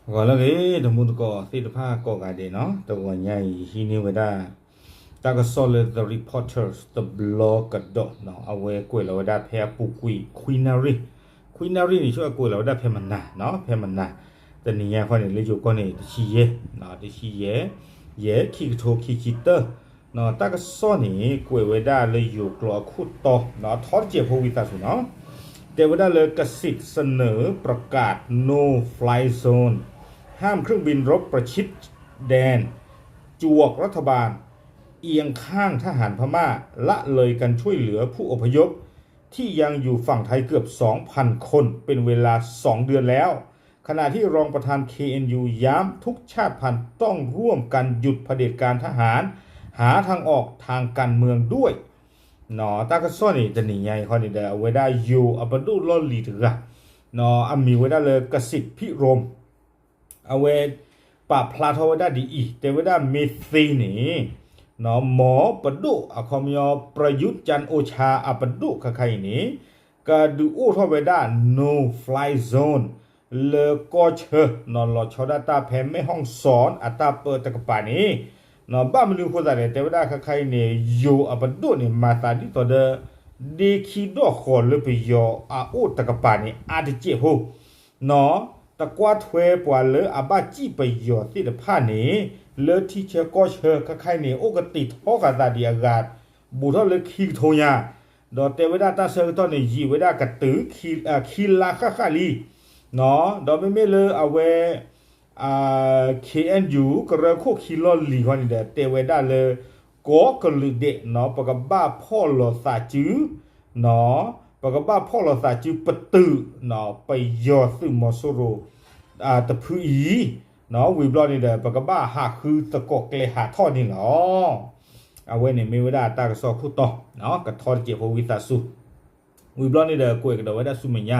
ဂီၤလၢအဂ့ၤ တမူတကိးသ့ၣ်တဖၣ်ကိးဂၤဒဲးနီၤ, တဂီၤညါအံၤ ယဟံးန့ၢ်ဝဲဒၣ် တၢ်ကစီၣ်လၢ The Reporters တဘျီကဒီးနီၤ, အဝဲကွဲးလီၤဝဲဒၣ်ဖဲအပူၤကွံာ် ခွံနၣ်ရံၣ်, ခွံနၣ်ရံၣ်န့ၣ် ဆိကမိၣ်ကွဲးလီၤဝဲဒၣ်ဖဲမနၤနီၤ, ဖဲမနၤ, တနံၤညါခီန့ၣ် လၢယိၤကီၢ်န့ၣ် တဆံယဲၢ်, တဆံယဲၢ်, ယဲၢ် ခံကထိခံဆံတၢ တၢ်ကစီၣ်န့ၣ် ကွဲးဝဲဒၣ်လၢယိၤကျိာ်အခိၣ်တီ, ထီတစဲးဖိဝံသးစူၤနီၤ, တဲဝဲဒၣ်လၢ กสิทธิ์เสนอประกาศ no fly zone ห้ามเครื่องบินรบประชิดแดน จวกรัฐบาลเอียงข้างทหารพม่า ละเลยการช่วยเหลือผู้อพยพ ที่ยังอยู่ฝั่งไทยเกือบ สองพัน คน เป็นเวลา สอง เดือนแล้ว ขณะที่รองประธาน เคเอ็นยู ย้ำทุกชาติพันธุ์ต้องร่วมกันหยุดเผด็จการทหาร หาทางออกทางการเมืองด้วย တၢ်ကစီၣ်န့ၣ် တနံၤညါအံၤခီန့ၣ်ဒီး အဝဲဒၣ်ယိၤအပဒိၣ်လီၢ်လံၤတဂၤ အမံၤဝဲဒၣ်လၢ ကစံးဖံးရိၣ် အဝဲ ပာ်ဖျါထီၣ်ဝဲဒၣ်ဒ်အံၤ, တဲဝဲဒၣ်မ့ၢ်သ့န့ၣ် မ်ပဒိၣ်အခီပညီ ပြယူတ်း ကၠၢၣ်အိၣ်ဆါ အပဒိၣ်ခဲခါအံၤန့ၣ် ကဒုးအိၣ်ထီၣ်ဝဲဒၣ် no fly zone လၢကီၢ်ဆၢ လီၤဆီဒၣ်တၢ်ဖဲ แม่ฮ่องสอน အတၢ်ပၢတကပၤန့ၣ် ဘၣ်မနုၤအဃိသတးလဲၣ် တဲဝဲဒၣ်ခဲခါအံၤန့ၣ် ယိၤအပဒိၣ်န့ၣ် မၤသးဒ်သိးဒီး ဒ့ခံဒီၣ်ဃီၤလၢပယီၤအအိၣ်တကပၤန့ၣ် အါတစဲးဖိ တကွၢ်ထွဲပှၤလၢအဘၣ်စံၣ်ပယီၤသ့ၣ်တဖၣ်န့ၣ် လၢထံဆၢကီၢ်ဆၢခဲခါအံၤန့ၣ် အိၣ်ကတ့ၢ်ထီဃာ်သးဒံးအဂၤ ဘူးထီၣ်လၢခံကထိညါ, ဒီးတဲဝဲဒၣ်တၢ်ဆၢကတီၢ်န့ၣ် ယံာ်ဝဲဒၣ်ကတုၤ ခံလါဃၣ်ဃၣ်လံ, ဒီးမ့မ့ၢ်လၢအဝဲ KNU ကရၢခိၣ်ခံလီၢ်လံၤခီန့ၣ်ဒီး တဲဝဲဒၣ်လၢ ကိးကလုာ်ဒဲး ပကဘၣ်ဖီၣ်လိာ်သးစု ပကဘၣ်ဖီၣ်လိာ်သးစုပတုာ် ပယီၤသုးမီၤစိရိၤ တဖုအံၤ ဝံၤဘျီန့ၣ်ဒီး ပကဘၣ်ဟးဃုသကိးကျဲဟးထီၣ်န့ၣ်လီၤ. အဝဲန့ၣ်မ့ၢ်ဝဲဒၣ်တၢ်ကစီၣ်ခိၣ်တီ ကထီတစဲးဖိဝံသးစူၤ ဝံၤဘျီန့ၣ်ဒီး ကွဲးကဒီးဝဲဒၣ်ဆူမဲာ်ညါ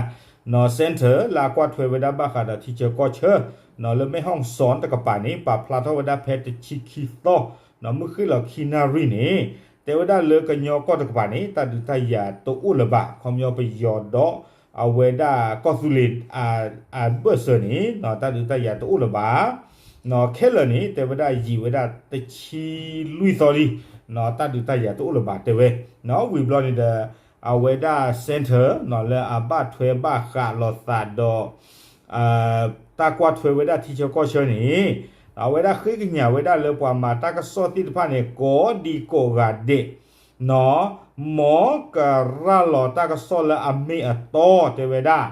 center လၢအကွၢ်ထွဲဝဲဒၣ်ဘၣ်ဃးဒီးထံဆၢကီၢ်ဆၢ လၢ แม่ฮ่องสอน တကပၤန့ၣ် ပာ်ဖျါထီၣ်ဝဲဒၣ်ဖဲတဆံခံသီ မုၢ်ဃ့ၢ်လီၤခံနၣ်ရံၣ်န့ၣ် တဲဝဲဒၣ်လၢကညီကီၢ်တကပၤန့ၣ် တၢ်ဒုးတၢ်ယၤတအိၣ်လၢၤဘၣ် ခီပညီပယီၤဒီး အဝဲဒၣ်ကီၢ်သူလ့ၤ အဘၢၣ်စၢၤန့ၣ် တၢ်ဒုးတၢ်ယၤတအိၣ်လၢၤဘၣ် ခဲလၢာ်န့ၣ် တဲဝဲဒၣ်ယံာ်ဝဲဒၣ်တဆံလွံၢ်သီလံ တၢ်ဒုးတၢ်ယၤတအိၣ်လၢၤဘၣ်တဲဝဲ ဝံၤဘျီန့ၣ်ဒီး အဝဲဒၣ် center လၢအဘၣ်ထွဲဘၣ်ဃးလိာ်သးဒီး တၢ်ကွၢ်ထွဲဝဲဒၣ်ထံဆၢကီၢ်ဆၢန့ၣ် အဝဲဒၣ်ဃ့ကညးဝဲဒၣ်လၢပှၤမၤတၢ်ကစီၣ်သ့ၣ်တဖၣ်န့ၣ် ကိးဒံကိးဂၤဒဲး မ်ကရၤလီၤတၢ်ကစီၣ်လၢအမ့ၢ်အတီတဲဝဲဒၣ်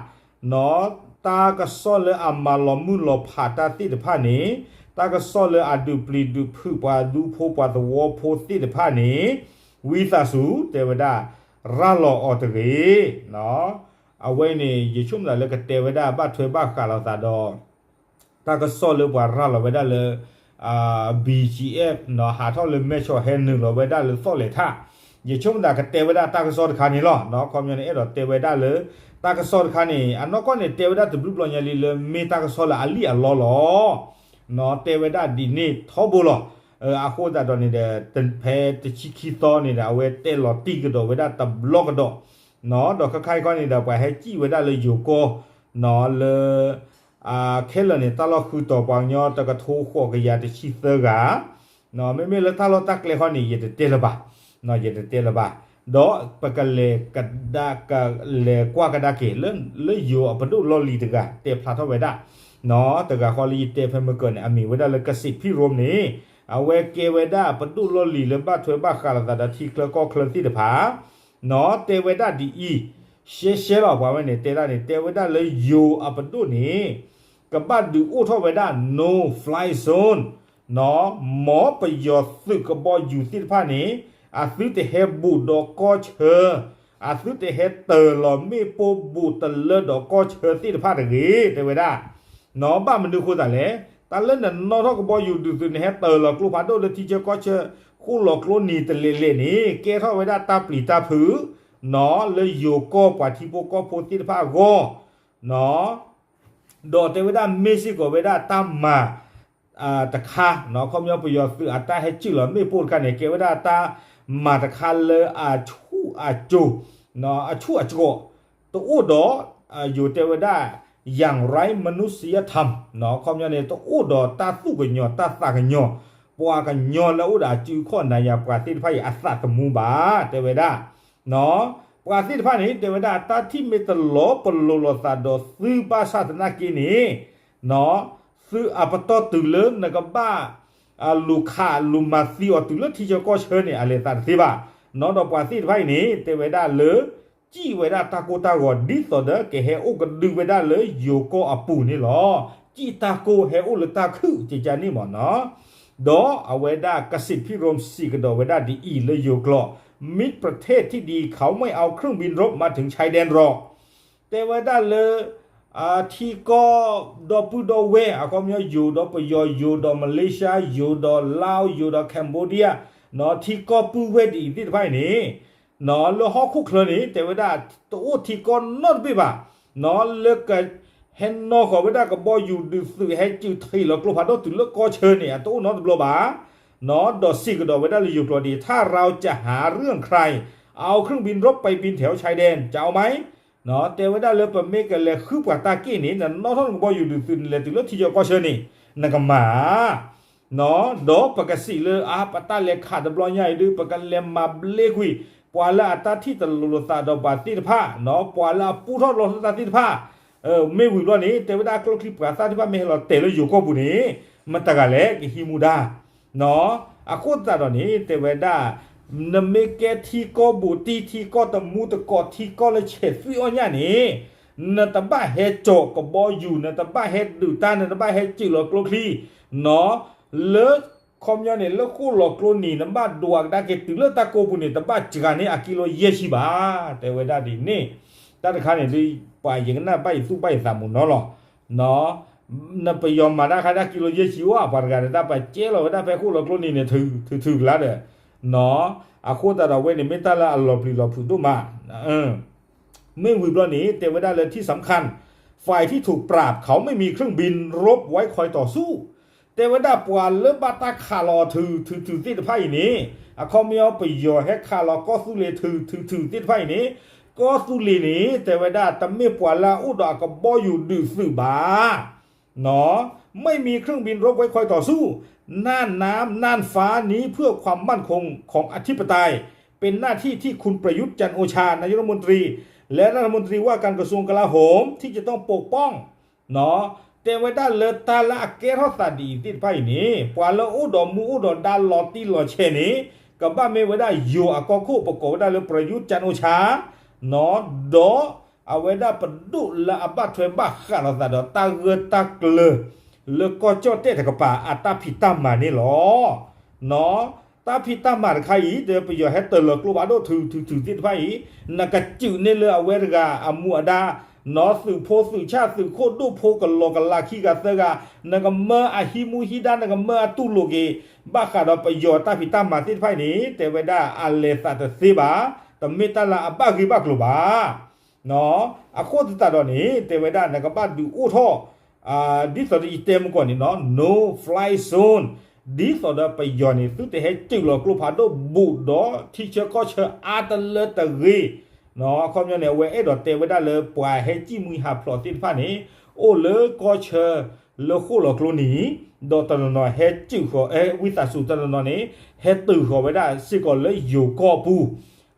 တၢ်ကစီၣ်လၢအမၤလီၤမုၢ်လီၤဖးတၢ်သ့ၣ်တဖၣ်န့ၣ် တၢ်ကစီၣ်လၢအဒုးပျံၤဒုးဖုးပှၤဒူဖိပှၤသဝီဖိသ့ၣ်တဖၣ်န့ၣ် ဝံသးစူၤ တဲဝဲဒၣ် ရၤလီၤအီၤတဂ့ၤ အဝဲန့ၣ် ယဆိကမိၣ်သးလၢကတဲဝဲဒၣ်ဘၣ်ထွဲဘၣ်ဃးလိာ်သးဒီး တၢ်ကစီၣ်လၢပှၤရၤလီၤဝဲဒၣ်လၢ BGF ဟးထီၣ်လၢမဲၢ်ဆီးဟဲနုာ်လီၤဝဲဒၣ်လၢသီၣ်လဲၤထၣ် ယဆိကမိၣ်သးကတဲဝဲဒၣ်တၢ်ကစီၣ်တခါန့ၣ်လီၤ. ခီပညီန့ၣ် အဲၣ်ဒိးတဲဝဲဒၣ်လၢ တၢ်ကစီၣ်တခါန့ၣ် အနီၢ်ကီၢ်န့ၣ် တဲဝဲဒၣ်တဘျုးဘျီညါလံလၢ မ့ၢ်တၢ်ကစီၣ်လၢအလံၣ်အလီလီၤ တဲဝဲဒၣ်ဒ်န့ၣ်ထီဘိလီၤ. အဃိသတးဒီးန့ၣ်ဒီး ဖဲတဆံခံသီန့ၣ်ဒီး အဝဲတဲလီၤတံၢ်ကဒီးဝဲဒၣ်တဘျီကဒီး ဒီးခဲခါအံၤခီန့ၣ်ဒီး ပှၤဟဲစံၣ်ဝဲဒၣ်လၢယိၤကီၢ် လၢ ခဲလၢာ်န့ၣ် တၢ်လီၢ်ဃုာ်တီၤပှၤကညီတကထိဃိးကယၤတဆံသၢဂၤ မ့မ့ၢ်လၢတၢ်လီၢ်တၢ်ကျဲခီန့ၣ် ယတတဲလၢၤဘၣ်, ယတတဲလၢၤဘၣ်, ဒီးပကလဲၤကဒါ ကလဲၤကွၢ်ကဒါက့ၤ လၢယိၤအပဒိၣ်လီၢ်လံၤတဂၤ တဲဖျါထီၣ်ဝဲဒၣ် တဂၤဃီလၢယတဲဖဲမုၢ်ကၢၤန့ၣ် အမံၤဝဲဒၣ်လၢ ကစံးဖံးရိၣ်န့ၣ် အဝဲကဲဝဲဒၣ်ပဒိၣ်လီၢ်လံၤလၢဘၣ်ထွဲဘၣ်ဃးလိာ်သးဒီးထံချၢကီၢ်ချၢသ့ၣ်တဖၣ် တဲဝဲဒၣ်ဒ်အံၤ, ရှဲရှဲလီၤ ပှၤဝဲန့ၣ်တဲဒၣ်န့ၣ် တဲဝဲဒၣ်လၢယိၤအပဒိၣ်န့ၣ် ကဘၣ်ဒုးအိၣ်ထီၣ်ဝဲဒၣ် no fly zone မ်ပယီၤသုးကဘီယူၤသ့ၣ်တဖၣ်န့ၣ် အသုတဟဲဘူးဒီးကီၢ်ဆၢ, အသုတဟဲတၢၤလီၤမ့ၣ်ပိၢ်ဘူးတလၢဒီးကီၢ်ဆၢသ့ၣ်တဖၣ်တဂ့ၤ တဲဝဲဒၣ် ဘၣ်မနုၤအဃိသတးလဲၣ်, တၢ်လၢနနီၣ်ထီၣ်ကဘီယူၤဒုးသုး နဟဲတၢၤလီၤကျိဖးဒိၣ်လၢထံဆၢကီၢ်ဆၢ ဃိၣ်လီၤကျိနံၤတလဲၤလဲၤန့ၣ် ကဲထီၣ်ဝဲဒၣ်တၢ်ပျံၤတၢ်ဖုး လၢယိၤကီၢ်ပှၤထံဖိကီၢ်ဖိသ့ၣ်တဖၣ်အဂီၢ် ဒီးတဲဝဲဒၣ်မ့ၢ်စ့ၢ်ကီးဝဲဒၣ်တၢ်မၤ တခါ ခီပညီပယီၤသုးအတၢ်ဟဲစံၣ်လီၤမ့ၣ်ပိၢ်တခါန့ၣ် ကဲဝဲဒၣ်တၢ်မၤတခါလၢအဆူၣ်အစိၤ အဆူၣ်အကိာ် တအိၣ်ဒီး ယိၤတဲဝဲဒၣ် อย่างไร้มนุษยธรรม အခီပညီန့ၣ် တအိၣ်ဒီးတၢ်သူၣ်ကညီၤတၢ်သးကညီၤ, ပှၤကညီလၢအအိၣ်ဒီးအစုအခီၣ်နၤယၤ ပှၤသ့ၣ်တဖၣ်အံၤအသးသမူဘၣ် တဲဝဲဒၣ်. ပှၤသ့ၣ်တဖၣ်န့ၣ် တဲဝဲဒၣ် တၢ်ထံၣ်မ့ၢ်တလီၤပလိာ်လိာ်သးဒီးသုဘၣ်ဆၣ်သနာ်က့န့ၣ် သုအပတီၢ်တုၤလၢနကဘၣ် လူၤခးလူၤမၤသံအီၤတုၤလၢထံဆၢကီၢ်ဆၢန့ၣ် အလဲၤသးတသ့ဘၣ်. ဒီးပှၤသ့ၣ်တဖၣ်အံၤန့ၣ် တဲဝဲဒၣ်လၢ စံၣ်ဝဲဒၣ်တၢ်ကိၢ်တၢ်ဂီၤ ဒ်သိးဒီးကဟဲအိၣ်ကဒုဝဲဒၣ်လၢယိၤကီၢ်အပူၤန့ၣ်လီၤ. စံၣ်တၢ်ကိၢ်ဟဲအိၣ်လၢတၢ်ခုၣ်ကကါန့ၣ်မ့ၢ်နီၤ. ဒီးအဝဲဒၣ် ကစံးဖံရိၣ် စံးကဒီးဝဲဒၣ်ဒ်အံၤလၢယိၤကျိာ်, မိတရထ့ၣ်ထံၣ်ဒံး ခဝ်မ့ၢ်အဝ်ခရုၣ်ဘံရူးမၤထူၣ်ဆဲဒဲၣ်ရီး တဲဝဲဒၣ်လၢ ထံကီၢ်ဒီပုၢ်ဒီဝဲၢ် အခီပညီ ယိၤဒီးပယီၤ ယိၤဒီးမလ့ၡါ ယိၤဒီးလါ ယိၤဒီး Cambodia ထံကီၢ်ပုၢ်ဝဲၢ်ဒ်အံၤသ့ၣ်တဖၣ်အံၤန့ၣ် လၢဟီၣ်ခိၣ်ချၢန့ၣ် တဲဝဲဒၣ်တအိၣ်ထံကီၢ်နီတဘ့ၣ်ဘၣ် လၢကဟဲနီၣ်ဃီၤဝဲဒၣ်ကဘီယူၤဒုးသုး ဟဲစုးထံးလီၤကျိဖးဒိၣ်တုၤလၢကီၢ်ဆၢန့ၣ် အတအိၣ်နီတဘျီဘၣ်. ဒီးစံးကဒီးဝဲဒၣ်လၢယိၤကျိာ်ဒ်အံၤ ถ้าเราจะหาเรื่องใคร เอาเครื่องบินรบไปบินแถวชายแดน จะเอาไหม တဲဝဲဒၣ်လၢပမ့ၢ်ကလဲၤဃုပှၤတၢ်က့ၣ်န့ၣ် နနီၣ်ထီၣ်နကဘီယူၤဒုးသုး နလဲၤတုၤလၢထံဆၢကီၢ်ဆၢန့ၣ် နကမၤဧါ ဒီးပကစံးလၢအါ ပတၢ်လဲၤခးတဘျီညါအံၤဒုး ပကလဲၤမၤဘျ့ကွံာ် ပှၤလၢအတၢ်ထံၣ်တလိၤလိာ်သးဒီးပှၤသ့ၣ်တဖၣ် ပှၤလၢအပူထီၣ်လီထီၣ်တၢ်သ့ၣ်တဖၣ် မ့ၢ်ဝံၤဘျီန့ၣ် တဲဝဲဒၣ်ကျိချံပှၤသၣ်သ့ၣ်တဖၣ်မ့ၢ်ဟဲလီၤတဲာ်လၢယိၤကီၢ်ပူၤန့ၣ် မတၤဂၤလဲၣ်ကဟံးမူဒါ အဃိသတးဒီးန့ၣ် တဲဝဲဒၣ် နမ့ၢ်ကဲထံကီၢ်ဘူးတံၢ် ထံကီၢ်တမူတကိး ထံကီၢ်လၢဆဲးသွံၣ်အီၣ်ညၣ်န့ၣ် နတဘၣ်ဟဲကၠီၤကဘီယူၤ နတဘၣ်ဟဲဒုးတၢ် နတဘၣ်ဟဲစုးလီၤကျိချံ လၢ ခီပညီန့ၣ် လၢဃိၣ်လီၤကျိနံၤ နဘၣ်ဒွးကဒါက့ၤတုၤလၢတၢ်ကိးပူၤန့ၣ် တဘၣ်စှၤန့ၢ်အကံလိယဲၢ်ဆံဘၣ် တဲဝဲဒၣ်ဒ်န့ၣ်. တၢ်တခါန့ၣ်ဒ် ပှၤယကနၣ်ဘၣ်ယသူၣ်ဘၣ်ယသးမုာ်နီၤလီၤ. နပယီၤမၤတၢ်ခါဒၣ်ကံလိယဲၢ်ဆံအိၣ် ပှၤတဂၤန့ၣ် တၢ်ပှၤကဲလီၤဝဲဒၣ်ဖဲဃိၣ်လီၤကျိနံၤန့ၣ် ထုးထုးကလါဒီး အဃိသတးဒီး အဝဲန့ၣ်မ့ၢ်တၢ်လၢအလီၤပျံၤလီၤဖုးဒိၣ်မး မ့ၢ်ဝံၤဘျီန့ၣ် တဲဝဲဒၣ်လၢ ที่สำคัญ ฝ่ายที่ถูกปราบ เขาไม่มีเครื่องบินรบไว้คอยต่อสู้ တဲဝဲဒၣ်ပှၤလၢဘၣ်တၢ်ခးလီၤထုးထုးထုးသ့ၣ်တဖၣ်အံၤန့ၣ် အခီပညီပယီၤဟဲခးလီၤကီၢ်သူလ့ၤထုးထုးထုးသ့ၣ်တဖၣ်အံၤန့ၣ် ကီၢ်သူလ့ၤန့ၣ် တဲဝဲဒၣ် တမ့ၢ်ပှၤလၢအအိၣ်ဒီးအကဘီယူၤဒုးသုးဘၣ် ไม่มีเครื่องบินรบไว้คอยต่อสู้ น่านน้ำ น่านฟ้านี้เพื่อความมั่นคงของอธิปไตย เป็นหน้าที่ที่คุณประยุทธ์ จันทร์โอชา นายกรัฐมนตรี และรัฐมนตรีว่าการกระทรวงกลาโหม ที่จะต้องปกป้อง တဲဝဲဒၣ်လၢတၢ်လၢအကဲထီၣ်သးဒ်အံၤသ့ၣ်တဖၣ်အံၤန့ၣ် ပှၤလၢအိၣ်ဒီးမူအိၣ်ဒီးဒါလီၤတံၢ်လီၤဆဲးန့ၣ် ကဘၣ်မ့ၢ်ဝဲဒၣ်ယိၤအကီၢ်ခိၣ် ပကိးဝဲဒၣ်လၢ ประยุทธ์ จันทร์โอชา ဒီးအဝဲဒၣ်ပဒိၣ်လၢအဘၣ်ထွဲဘၣ်ဃးလိာ်သးဒီးတၢ်ဂၢၢ်တၢ်ကျၢၤ လၢကီၢ်ကၠီၣ်တဲၣ်တကပၤအတၢ်ဖံးတၢ်မၤန့ၣ်လီၤ. တၢ်ဖံးတၢ်မၤတခါအံၤ ဒီးပယီၤဟဲတၢၤလီၤကျိဖးဒိၣ်ထုးထုးထုးသ့ၣ်တဖၣ်အံၤ နကစုးန့ၢ်လၢအဝဲတဂၤအမူအဒါ နီၢ်သုးဖိသုးဆၣ်သုးခိၣ်ဒိၣ်ဖိကလီၤကလးခံဂၤသၢဂၤ နကမၢအဟံးမူဟံးဒါ နကမၢအတူၢ်လိာ်က့ၤ ဘၣ်ဃးဒီးပယီၤတၢ်ဖံးတၢ်မၤသ့ၣ်တဖၣ်အံၤန့ၣ် တဲဝဲဒၣ်အလဲၤသးတသ့ဘၣ်, တမ့ၢ်တၢ်လၢအဘၣ်ဂ့ၢ်ဘၣ်ကျိၤဘၣ်. အဃိသတးဒီးန့ၣ် တဲဝဲဒၣ် နကဘၣ်ဒုးအိၣ်ထီၣ် ဒ်သိးဒီးယတဲမုၢ်ကီၢ်န့ၣ်နီၤ no fly zone ဒ်သိးဒီးပယီၤန့ၣ် သုတဟဲစုးလီၤကျိဖးဒိၣ်ဘူးဒီးထံဆၢကီၢ်ဆၢအါတလၢတဂ့ၤ အခီပညီန့ၣ် အဝဲအဲၣ်ဒိးတဲဝဲဒၣ်လၢပှၤဟဲစံၣ်မှံဟးဖျိးသ့ၣ်တဖၣ်န့ၣ် အိၣ်လၢကီၢ်ဆၢလၢဃိၣ်လီၤကျိနံၤ ဒီးတနီၤနီၤဟဲစုးဃီၤ ဝံသးစူၤတနီၤနီၤန့ၣ် ဟဲတုၤဃီၤဝဲဒၣ်စ့ၢ်ကီးလၢယိၤကီၢ်ပူၤ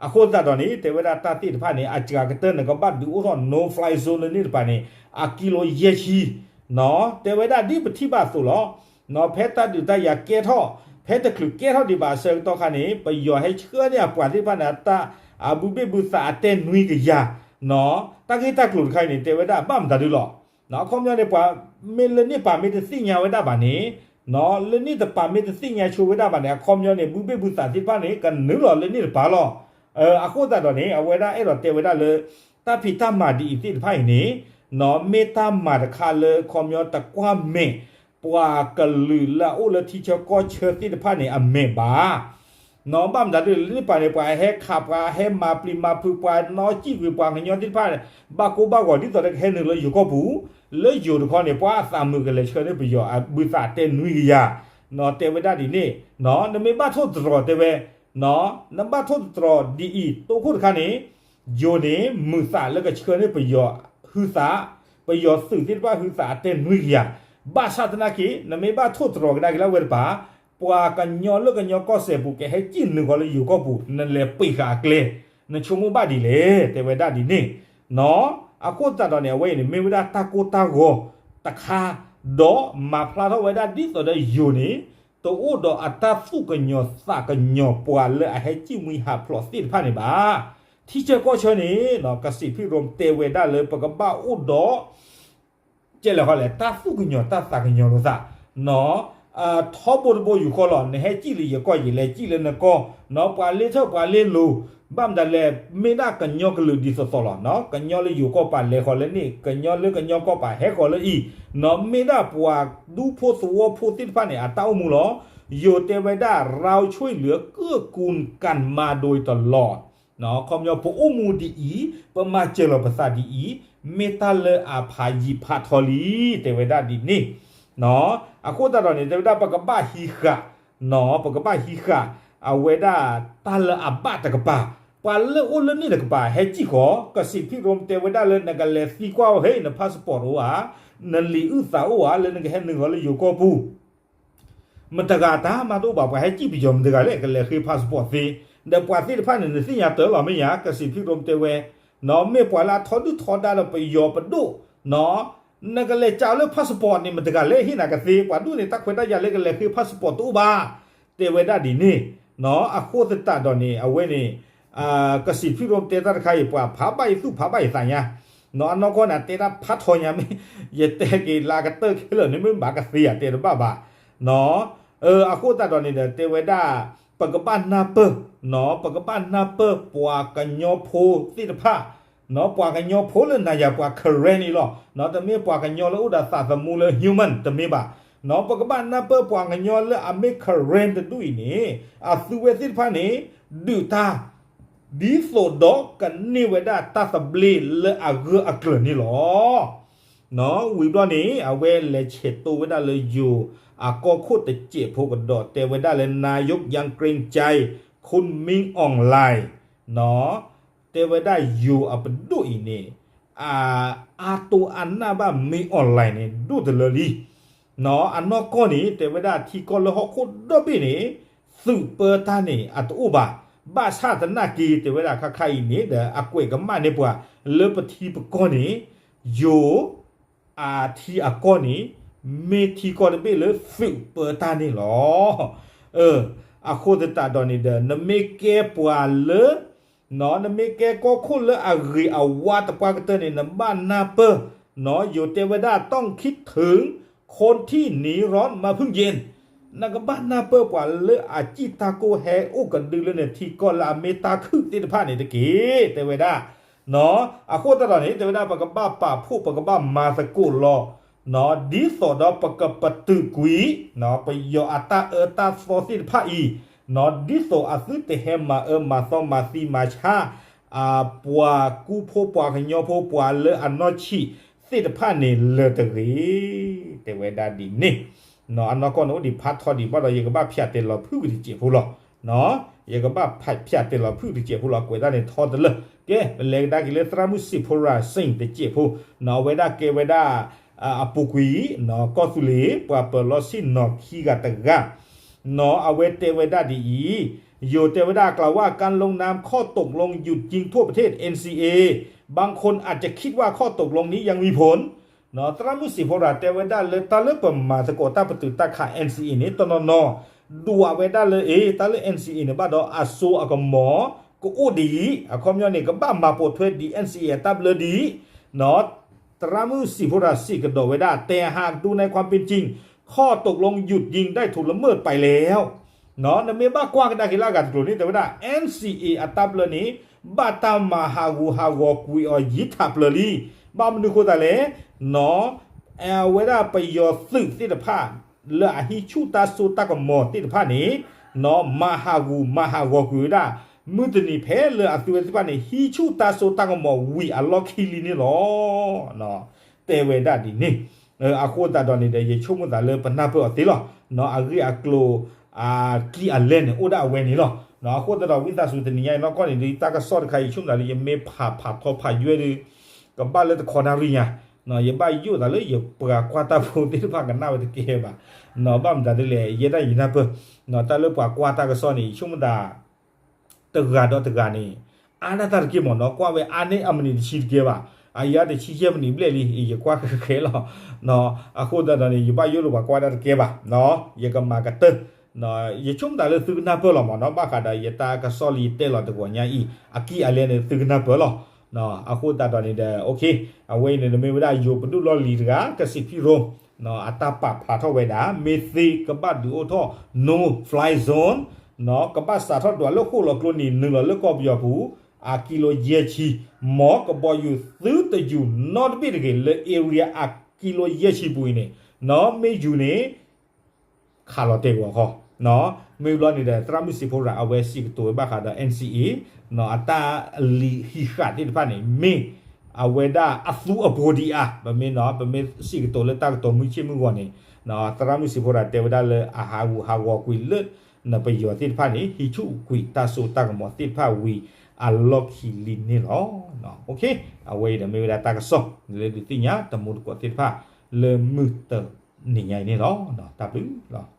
အဃိသတးဒီးန့ၣ် တဲဝဲဒၣ်တၢ်သ့ၣ်တဖၣ်န့ၣ် အစှၤကတၢၢ်နကဘၣ်ဒုးအိၣ်ထီၣ် no fly zone လၢန့ၣ်တပၤန့ၣ် အကံလိယဲၢ်ဆံ တဲဝဲဒၣ်ဒ်ပထံၣ်ဘၣ်အသိးလီၤ. ဖဲတၢ်ဒုးတၢ်ယၤကဲထီၣ် ဖဲတချုးကဲထီၣ်ဒံးဘၣ်အဆၢကတီၢ်ခါန့ၣ် ပယီၤဟဲဆှၢန့ၢ်အပှၤသ့ၣ်တဖၣ်န့ၣ် အဘုဘ့ၣ်ဘုသးအတဲနွံကယၤ တၢ်ဂ့ၢ်တၢ်ကျိၤတခါအံၤန့ၣ် တဲဝဲဒၣ်ဘၣ်မတၤဒုလီၤ. အခီပညီန့ၣ် ပှၤမ့ၢ်လၢန့ၣ်ပာ်မ့ၢ်တသ့ၣ်ညါဝဲဒၣ်ဘၣ်န့ၣ် လၢန့ၣ်တပာ်မ့ၢ်တသ့ၣ်ညါဆိဝဲဒၣ်ဘၣ်န့ၣ် အခီပညီန့ၣ် ဘုဘ့ၣ်ဘုသးသ့ၣ်တဖၣ်န့ၣ် ကနုာ်လီၤလၢန့ၣ်တပၤလီၤ. အဃိသတးဒီးန့ၣ် အဝဲဒၣ်အဲၣ်ဒိးတဲဝဲဒၣ်လၢ တၢ်ဖံးတၢ်မၤဒ်အံၤသ့ၣ်တဖၣ်အံၤန့ၣ် မ့ၢ်တၢ်မၤတခါလၢခီပညီတကွၢ်မဲာ် ပှၤကလုာ်လၢအအိၣ်လၢထံဆၢကီၢ်ဆၢသ့ၣ်တဖၣ်န့ၣ် အမဲာ်ဘၣ် ဘၣ်မတၤဒ်လဲၣ် လၢန့ၣ်ပၤန့ၣ် ပှၤဟဲခးပှၤဟဲမၤပျံၤမၤဖုးပှၤနီၢ်စံၣ်ကွံာ်ပှၤကညီသ့ၣ်တဖၣ် ဘၣ်ကိးဘၣ်ဂီၤဒ်သိးဒီးကဟဲနုာ်လၢယိၤကီၢ်ပူၤ လၢယိၤတခီန့ၣ် ပှၤအသးမုာ်ကလဲၤဆှၢန့ၢ်ပယီၤအဘုသးတဲနွံကယၤ တဲဝဲဒၣ်ဒ်န့ၣ် နမ့ၢ်ဘၣ်ထိၣ်သတြီၤတဲဝဲ နဘၣ်ထိၣ်သတြီၤဒ်အံၤ တိခိၣ်တခါန့ၣ် ယိၤန့ၣ် မုာ်သးလၢကဆှၢန့ၢ်ပယီၤဟုသး ပယီၤသုးသ့ၣ်တဖၣ်ဟုသးအတဲနွံကယၤ, ဘၣ်ဆၣ်သနာ်က့ နမ့ၢ်ဘၣ်ထိၣ်သတြီၤကဒါက့ၤလၢအဝဲတပၤ, ပှၤကညီလၢကညီကီၢ်စဲၣ်ပူၤ ကဟဲစံၣ်နုာ်ဃီၤလၢယိၤကီၢ်ပူၤ နလဲၤပှ့ၤဃာ်အကျဲ, နဆိကမိၣ်ဘၣ်ဒ်လဲၣ် တဲဝဲဒၣ်ဒ်န့ၣ်. အဃိသတးဒီးန့ၣ် အဝဲအံၤန့ၣ် မ့ၢ်ဝဲဒၣ်တၢ်ကိၢ်တၢ်ဂီၤတခါ, ဒီးမၤဖျါထီၣ်ဝဲဒၣ်ဒ်သိးဒီးယိၤန့ၣ် တအိၣ်ဒီးအတၢ်သူၣ်ကညီၤသးကညီၤပှၤလၢအဟဲစံၣ်မှံဟးဖျိးသ့ၣ်တဖၣ်န့ၣ်ဘၣ်. ထံဆၢကီၢ်ဆၢန့ၣ် ကစံးဖံးရိၣ်တဲဝဲဒၣ်လၢပကဘၣ်အိၣ်ဒီး ကဲလဲၣ်ဃီလဲၣ် တၢ်သူၣ်ကညီၤတၢ်သးကညီၤလိာ်သး, ထီဘိတဘိယူၢ်ဃီလီၤ. နဟဲစံၣ်လၢယကီၢ် ယလဲၤစံၣ်လၢနကီၢ်, ပှၤလ့ထၢၣ်ပှၤလ့လိၤ, ဘၣ်မတၤလဲၣ် မ့ၢ်ဒၣ်ကညီကလုာ်ဒ်သိးသိးလီၤ. ကညီလၢယိၤကီၢ်ပၤလဲၤဃီၤလၢန့ၣ်, ကညီလၢကညီကီၢ်ပၤဟဲဃီၤလၢအံၤ, မ့ၢ်ဒၣ်ပှၤဒူဖိသဝီဖိသ့ၣ်တဖၣ်န့ၣ် အတၢ်အိၣ်မူလီၤ. ယိၤတဲဝဲဒၣ် เราช่วยเหลือเกื้อกูลกันมาโดยตลอด ခီပညီ ပအိၣ်မူဒ်အံၤ, ပမၤစၢၤလီၤပသးဒ်အံၤ, မ့ၢ်တၢ်လၢအဖးယံာ်ဖးထီလံ တဲဝဲဒၣ်ဒ်န့ၣ်. အဃိသတးဒီးန့ၣ် တဲဝဲဒၣ်ပကဘၣ်ဟံးဃာ်, ပကဘၣ်ဟံးဃာ် အဝဲဒၣ်တၢ်လၢအဘၣ်တကပၤ, ပှၤလၢအိၣ်လၢန့ၣ်တကပၤ ဟဲစံၣ်ဃီၤ, ကစံးဖံးရိၣ်တဲဝဲဒၣ်လၢနကလဲၤသံကွၢ်အီၤ ဟဲ န passport တအိၣ်ဧါ, နလံာ်အုၣ်သးအိၣ်ဧါ လၢနကဟဲနုာ်ဃီၤလၢယိၤကီၢ်ပူၤ မတဂၤတၢ်မၤတအိၣ်ဘၣ်, ပှၤဟဲစံၣ်ပယီၤမတဂၤလဲၣ် ကလဲၤဃ့ passport သ့, ဒီးပှၤသ့ၣ်တဖၣ်န့ၣ် နသ့ၣ်ညါတၢ်လီၤမ့ၢ်ဧါ, ကစံးဖံးရိၣ်တဲဝဲ, မ့ၢ်ပှၤလၢအထီဒုၣ်ထီဒါဒီးပယီၤပဒိၣ်, နကလဲၤကးအီၤလၢ passport န့ၣ် မတဂၤလဲၣ် ဟ့ၣ်နၤကသ့, ပှၤဒိၣ်န့ၣ် တၢ်ခွဲးတၢ်ယာ်လၢကလဲၤဃ့ passport တအိၣ်ဘၣ်, တဲဝဲဒၣ်ဒ်န့ၣ်. အဃိသတးဒီးန့ၣ် အဝဲန့ၣ် ကစံးဖံးရိၣ်တဲတၢ်တခါအံၤ ပှၤဖးဘၣ်ယသူၣ်ဖးဘၣ်ယသးညါ, အနီၢ်ကီၢ်န့ၣ် အတဲတၢ်ဖးထီညါမ့ၢ်, ယတဲက့ၤလၢအကတၢၢ်ခဲလၢာ်န့ၣ် မ့ၢ်ဘၣ်ကသ့ဧါ တဲတဘၣ်ဘၣ်. အဃိသတးဒီးန့ၣ်ဒီး တဲဝဲဒၣ် ပကဘၣ်နၢ်ပၢၢ်, ပကဘၣ်နၢ်ပၢၢ်ပှၤကညီဖိသ့ၣ်တဖၣ်, ပှၤကညီဖိလၢနၤယၤ ပှၤ Karen န့ၣ်လီၤ. တမ့ၢ်ပှၤကညီလၢအိၣ်ဒီးသးသမူလၢ human တမ့ၢ်ဘၣ်. ပကဘၣ်နၢ်ပၢၢ်ပှၤကညီလၢအမ့ၢ် Karen တဒူၣ်အံၤန့ၣ် အသုဝဲသ့ၣ်တဖၣ်န့ၣ် ဒုးတၢ် ဒ်သိးဒီးကန့ၢ်ဝဲဒၣ်တၢ်သဘျ့လၢအဂၢၢ်အကျၢၤန့ၣ်လီၤ. ဝံၤဘျီန့ၣ် အဝဲလဲၤဆဲးတိဝဲဒၣ်လၢယိၤအကီၢ်ခိၣ်တစဲးဖိကဒီး တဲဝဲဒၣ်လၢ นายกยังเกรงใจ คุณมินท์ อ่องหลาย တဲဝဲဒၣ်ယိၤအပဒိၣ်အံၤန့ၣ် အါတိၢ်အါနၢ်ဘၣ် မင်းအောင်လှိုင် န့ၣ် ဒိၣ်တလၢလံ. အနီၢ်ကီၢ်န့ၣ် တဲဝဲဒၣ်ထံကီၢ်လၢဟီၣ်ခိၣ်ဒီဘ့ၣ်န့ၣ် သုးပၢတၢ်န့ၣ် အတအိၣ်ဘၣ်. ဘၣ်ဆၣ်သနာ်က့ တဲဝဲဒၣ်ခါခါအံၤန့ၣ်ဒီး အကွဲးကမၣ်န့ၢ်ပှၤလၢပထံပကီၢ်န့ၣ် ယိၤ အထံအကီၢ်န့ၣ် မ့ၢ်ထံကီၢ်တဘ့ၣ်လၢသုးပၢတၢ်န့ၣ်လီၤ. အဃိသတးဒီးန့ၣ်ဒီး နမ့ၢ်ကဲပှၤလၢ နမ့ၢ်ကဲကီၢ်ခိၣ်လၢအဂ့ၤအဝါသပှၢ်ကတၢၢ်န့ၣ် နဘၣ်နၢ်ပၢၢ် ယိၤတဲဝဲဒၣ် ต้องคิดถึงคนที่หนีร้อนมาพึ่งเย็น နကဘၣ်နၢ်ပၢၢ်ပှၤလၢအစံၣ်တၢ်ကိၢ် ဟဲအိၣ်ကဒုလၢနထံကီၢ်လၢအမ့ၢ်တၢ်ခုၣ်သ့ၣ်တဖၣ်န့ၣ်တက့ၢ် တဲဝဲဒၣ်. အဃိသတးဒီးန့ၣ် တဲဝဲဒၣ် ပကဘၣ်ပာ်ဖှိၣ် ပကဘၣ်မၤသကိးလီၤ ဒ်သိးဒီးပကပတုာ်ကွံာ် ပယီၤအတၢ်အၢတၢ်သီသ့ၣ်တဖၣ်အံၤ ဒ်သိးအသုတဟဲမၤအၢမၤသီမၤသံမၤဆါ ပှၤကူဖိပှၤကညီဖိပှၤလၢအနီၢ်ဆံးသ့ၣ်တဖၣ်န့ၣ်လၢၤတဂ့ၤ တဲဝဲဒၣ်ဒ်န့ၣ်. အနီၢ်ကီၢ်န့ၣ်အိၣ်ဒံးဖးထီဒံးဘၣ်ဒီး ယကဘၣ်ဖၠးတဲလီၤဖုၣ်ကတစဲးဖိလီၤ. ယကဘၣ်ဖၠးတဲလီၤဖုၣ်ကတစဲးဖိလီၤ ကွဲးတၢ်န့ၣ်ထီတလၢာ်. ကဲ ပလဲၤကဒါက့ၤလၢသရၣ်မုၣ်စံးဖိရၤစ့ၣ်တစဲးဖိ အဝဲဒၣ်ကဲဝဲဒၣ် အပူၤကွံာ် ကီၢ်သူလ့ၤ ပှၤပၢၤလီၢ်ဆ့ၣ်နီၤခံဂၤတဂၤ အဝဲတဲဝဲဒၣ်ဒ်အံၤ, ယိၤတဲဝဲဒၣ် กล่าวว่าการลงนามข้อตกลงหยุดยิงทั่วประเทศ เอ็นซีเอ บางคนอาจจะคิดว่าข้อตกลงนี้ยังมีผล သရၣ်မုၣ်စံးဖိရၤတဲဝဲဒၣ်လၢတၢ်လၢပမၤသကိးတၢ်ပတုာ်တၢ်ခး NCA န့ၣ် တနီၤနီၤ ဒွးဝဲဒၣ်လၢ အ့ တၢ်လၢ NCA န့ၣ်ဘၣ်ဒီးအစိအကမီၤ ကအိၣ်ဒ်အံၤ အခီပညီန့ၣ် ကဘၣ်မၤပိာ်ထွဲဒ် NCA အတၢ်ဘျၢဒ်အံၤ သရၣ်မုၣ်စံးဖိရၤစံးကဒီးဝဲဒၣ် แต่หากดูในความเป็นจริง ข้อตกลงหยุดยิงได้ถูกละเมิดไปแล้ว နမ့ၢ်ဘၣ်ကွၢ်ကဒါက့ၤလၢအဂၤတကျိၤန့ၣ် တဲဝဲဒၣ် NCA အတၢ်ဘျၢန့ၣ် ဘၣ်တၢ်မၤဟးဂူာ်ဟးဂီၤကွံာ်အီၤယံာ်ထးပျၢၤလံ. ဘၣ်မနုၤအဃိသတးလဲၣ် အဝဲဒၣ်ပယီၤသုးသ့ၣ်တဖၣ် လၢအဟံးဆူၣ်တၢ်စိတၢ်ကမီၤသ့ၣ်တဖၣ်န့ၣ် မၤဟးဂူာ်မၤဟးဂီၤကွံာ်ဝဲဒၣ် မုၢ်တနံၤဖဲလၢအသုဝဲသ့ၣ်တဖၣ်န့ၣ် ဟံးဆူၣ်တၢ်စိတၢ်ကမီၤဝံၤအလီၢ်ခံလံန့ၣ်လီၤ. တဲဝဲဒၣ်ဒ်န့ၣ် အဃိသတးဒီးန့ၣ်ဒီး ယဆိကမိၣ်သးလၢပနၢ်ပၢၢ်အီၤသ့လီၤ. အဂ့ၢ်အကျိၤ အကံၢ်အလဲန့ၣ် အိၣ်ဒၣ်အဝဲန့ၣ်လီၤ. အဃိသတးဒီး ဝံသးစူၤတနံၤညါအံၤနီၢ်ကီၢ်န့ၣ် ဒ်တၢ်ကစီၣ်တခါအံၤ ဆိကမိၣ်သးလၢယမ့ၢ်ဖးဖးထီဖးယွဲဒီး ကဘၣ်လၢတခီနၣ်ရံၣ်ညါ ယဘၣ်ယိၣ်သးလၢယပှၤကွၢ်တၢ်ဖိသ့ၣ်တဖၣ်ကနၣ်ဝဲတကဲဘၣ်, ဘၣ်မတၤဒ်လဲၣ် ယဲဒၣ်ယနၢ်ပၢၢ်, တၢ်လၢပှၤကွၢ်တၢ်ကစီၣ်န့ၣ် ယဆိကမိၣ်သး တဂၤဒီးတဂၤန့ၣ် အါဒၣ်တၢ်တက့ၢ်မ့ၢ်နီၤ, ကွၢ်ဝဲအါန့ၢ်အမံးနံးတဆံတကဲဘၣ်, အအါတဆံယဲၢ်မံးနံးဘျဲၣ်လံ ယကွၢ်ဃဲဃဲလီၤ. အဃိသတးဒီးန့ၣ် ယဘၣ်ယိၣ်လၢပှၤကွၢ်တၢ်တကဲဘၣ်, ယကမၤကတၢၢ်, ယဆိကမိၣ်သးလၢသုကနၢ်ပၢၢ်လီၤမ့ၢ်နီၤ, ဘၣ်ဃးဒီးယတၢ်ကစီၣ်လၢယတဲလီၤတဂီၤညါအံၤ အကံၢ်အလဲန့ၣ် သုကနၢ်ပၢၢ်လီၤ. အဃိသတးဒီးန့ၣ်ဒီး အဝဲအံၤန့ၣ်မ့ၢ်ဝဲဒၣ်ယိၤပဒိၣ်လီၢ်လံၤတဂၤ ကစံးဖံရိ အတၢ်ပာ်ဖျါထီၣ်ဝဲဒၣ် မ့ၢ်သ့ကဘၣ်ဒုးအိၣ်ထီၣ် no fly zone, ကဘၣ်စးထီၣ်ဒွးလၢဃိၣ်လီၤကျိနံၤ နုာ်လီၤလၢကီၢ်ပယီၤပူၤ အကံလိယဲၢ်ဆံ, မ်ကဘီယူၤသုတယူၤနီတဘ့ၣ်တဂ့ၤ လၢ area အကံလိယဲၢ်ဆံပူၤအံၤန့ၣ်, မ့ၢ်ယူၤန့ၣ် ခးလီၤတဲာ်ကွံာ်အီၤခီ, မ့ၢ်ဘျီန့ၣ်ဒီး သရၣ်မုၣ်စံးဖိတဂၤ အဝဲစံးကတိၤဝဲဘၣ်ဃးဒီး NCA အတၢ်လံာ်ဟံးဃာ်သ့ၣ်တဖၣ်န့ၣ် မ့ၢ်အဝဲဒၣ်အသူအပှိၤဒံးဧါ, ပမ့ၢ်နီၤ ပမ့ၢ်စံးကတိၤလၢတၢ်ကတိၤမုၢ်ဆ့ၣ်မုၢ်ဂီၤန့ၣ်, သရၣ်မုၣ်စံးဖိတဂၤတဲဝဲဒၣ်လၢအဟးဂူာ်ဟးဂီၤကွံာ်လၢ နပယီၤသ့ၣ်တဖၣ်န့ၣ် ဟံးဆူၣ်ကွံာ်တၢ်စိတၢ်ကမီၤသ့ၣ်တဖၣ်ဝံၤအလီၢ်ခံလံန့ၣ်လီၤ. အဝဲအံၤဒီးမ့ၢ်ဝဲဒၣ်တၢ်ကစီၣ် လၢဒုးသ့ၣ်ညါတမူတကိးသ့ၣ်တဖၣ် လၢမုၢ်တနံၤညါအံၤန့ၣ်လီၤ. တၢ်ဘျုးလီၤ.